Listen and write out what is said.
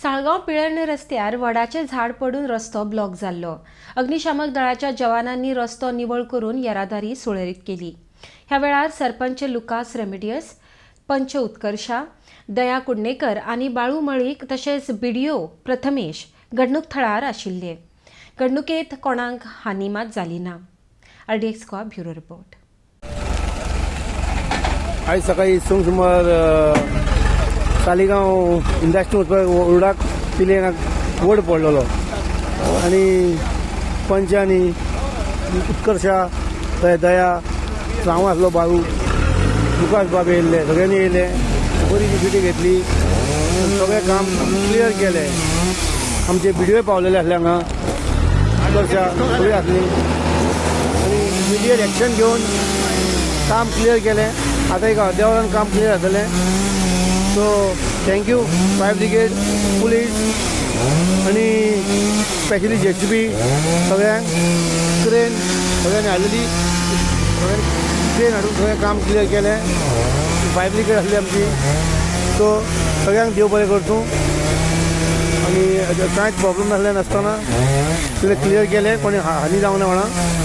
साळगांव पिळर्ण रस्त्यार वडाचें झाड पडून रस्तो ब्लॉक जाल्लो. अग्निशामक दळाच्या जवानांनी रस्तो निवळ करून येरादारी सुरळीत केली. ह्या वेळार सरपंच लुकास रेमिडियस, पंच उत्कर्षा, दया कुडणेकर आनी बाळू मळीक तशेंच बीडीओ प्रथमेश घडणूक थळार आशिल्ले. घडणुकेत कोणाक हानी मात जाली ना. RDX Goa, bureau report. आयज सकाळी 6 सुमार सालिगांव इंडस्ट्री वचपाक रोडाक पिलेनाक वड पडलेलो आनी पंचांनी, उत्कर्षा, थंय दया, हांव आसलो, बाळू, लुकास बाब येयल्ले, सगळ्यांनी येयले, बरी निसिटी घेतली, सगळें काम क्लियर केलें. आमचे बिडिओ पावलेले आसले हांगा, उत्कर्षा सगळी आसली आनी इमिडिएट एक्शन घेवन काम क्लियर केलें. आतां एक अर्द्या वरान काम क्लियर जातलें. So thank you fire brigade, police आनी स्पेशली जेसीबी, सगळ्यांक, क्रेन सगळ्यांनी हाडलेली. सगळ्यांनी क्रेन हाडून सगळें काम क्लियर केलें. फायर ब्रिगेड आसली आमची. सो सगळ्यांक देव बरें करतूं. आनी कांयच प्रॉब्लम नासलें, नासतना सगळें क्लियर केलें, कोणी हानी जावना कोणाक.